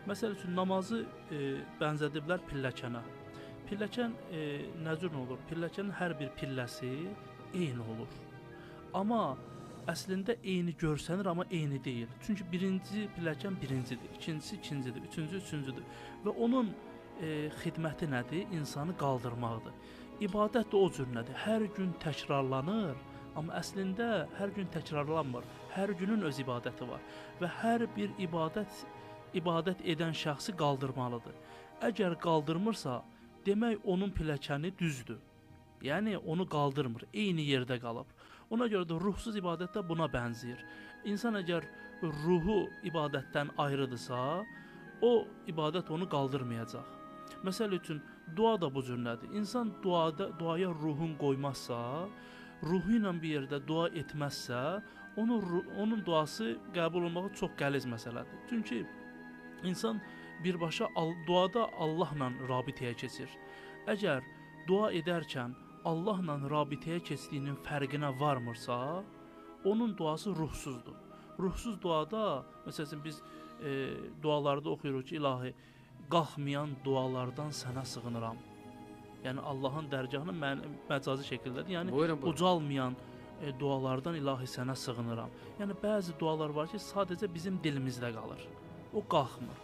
Məsəl üçün namazı bənzədiblər pilləkənə. Pilləkən nə cür olur? Pilləkənin hər bir pilləsi eyni olur. Amma əslində eyni görsənir, amma eyni deyil. Çünki birinci pilləkən birincidir, ikincisi ikincidir, üçüncü üçüncüdür. Və onun xidməti nədir? İnsanı qaldırmaqdır. İbadət də o cür nədir? Hər gün təkrarlanır, amma əslində hər gün təkrarlanmır. Hər günün öz ibadəti var və hər bir ibadət edən şəxsi qaldırmalıdır. Əgər qaldırmırsa, demək onun pilləkəni düzdür. Yəni onu qaldırmır, eyni yerdə qalıb. Ona görə də ruhsuz ibadət də buna bənzəyir. İnsan əgər ruhu ibadətdən ayrıdırsa, o ibadət onu qaldırmayacaq. Məsəl üçün, dua da bu cür nədir. İnsan duaya ruhun qoymazsa, ruhu ilə bir yerdə dua etməzsə, onun duası qəbul olmağı çox qəliz məsələdir. Çünki insan birbaşa duada Allahla rabitəyə keçir. Əgər dua edərkən Allahla rabitəyə keçdiyinin fərqinə varmırsa, onun duası ruhsuzdur. Ruhsuz duada, məsələn, biz dualarda oxuyuruq ki, ilahi, qalxmayan dualardan sənə sığınıram. Yəni, Allahın dərgahını məcazi şəkildədir. Yəni, buyurun, buyurun. Ucalmayan dualardan ilahi sənə sığınıram. Yəni, bəzi dualar var ki, sadəcə bizim dilimizdə qalır. O qalxmır.